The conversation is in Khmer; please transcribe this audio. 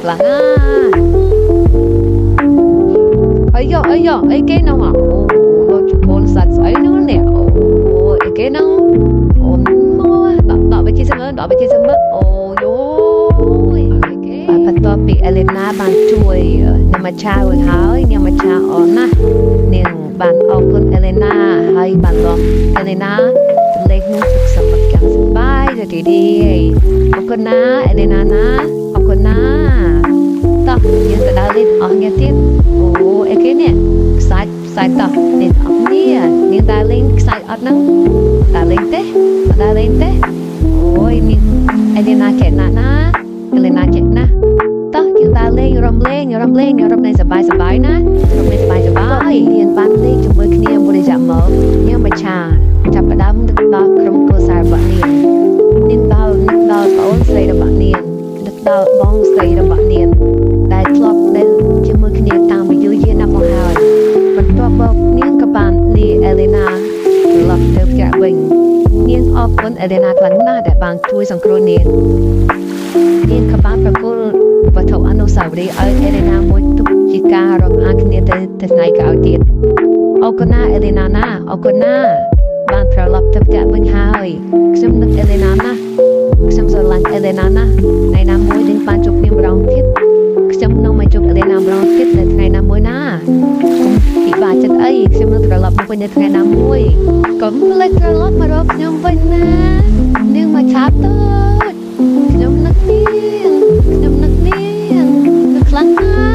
ខ្លាំងណាស់អាយ៉ាអាយ៉ាអីគេហ្នឹងអូដល់ជកូនសត្វស្អីហ្នឹងនេះអូអីគេហ្នឹងអូមកដកដកវាជាសិនមើលដកវាជាសិនមើលអូយយអីគេបាទបន្ទាប់ពីអេលេណាបានជួយនាងមច្ឆារួចហើយនាងមច្ឆាអរណាស់នាងបានអរគុណអេលេណាហើយបាននាំអេលេណាទៅលេងក្នុងទឹកសមុទ្រយ៉ាងសប្បាយរីករាយអរគុណណាអេលេណាណាអរគុណណាតោះយើងទៅដើរលេងអស់គ្នាទៀតអូអីគេនេះខ្សាច់ខ្សាច់តោះនេះអស់គ្នានាងដើរលេងខ្សាច់អត់ហ្នឹងដើរលេងទេអត់ដើរលេងទេអូយនាងអេលេណាចេះណាស់ណាអេលេណាចេះណាស់តោះយើងដើរលេងរំលេងរំលេងរំលេងសប្បាយសប្បាយណារំលេងសប្បាយសប្បាយនាងបានលេងជាមួយគ្នាមួយរយៈមកនាងមច្ឆាចាប់ផ្ដើមនឹកដល់ក្រុមគ្រួសាររបស់នាងនាងដល់នឹកដល់ប្អូនស្រីរបស់នាងនឹកដល់បងស្រីរបស់នាងដែលធ្លាប់នៅជាមួយគ្នាតាំងពីយូរយារណាស់មកហើយបន្ទាប់មកនាងក៏បានលាអេលេណាត្រឡប់ទៅផ្ទះវិញនាងអរគុណអេលេណាខ្លាំងណាស់ដែលបានជួយសង្គ្រោះនាង នាងក៏បានប្រគល់វត្ថុអនុស្សាវរីយ៍ឲ្យអេលេណាមួយទុកជាការរាប់អានគ្នាទៅទៅថ្ងៃក្រោយទៀតអរគុណណាអេលេណាណាអរគុណណាបានត្រឡប់ទៅផ្ទះវិញហើយខ្ញុំនឹកអេលេណាណាស់ខ្ញុំស្រឡាញ់អេលេណាណាស់ថ្ងៃណាមួយនឹងបានជួបគ្នាម្ដងទៀតខ្ញុំនឹងមកជួបអេលេណាម្ដងទៀតនៅថ្ងៃណាមួយណាកុំពិបាកចិត្តអីខ្ញុំនឹងត្រឡប់មកវិញនៅថ្ងៃណាមួយកុំភ្លេចត្រឡប់មករកខ្ញុំវិញណានាងមកឆាប់ទៅ ខ្ញុំនឹកនាងខ្ញុំនឹកនាងនឹកខ្លាំងណា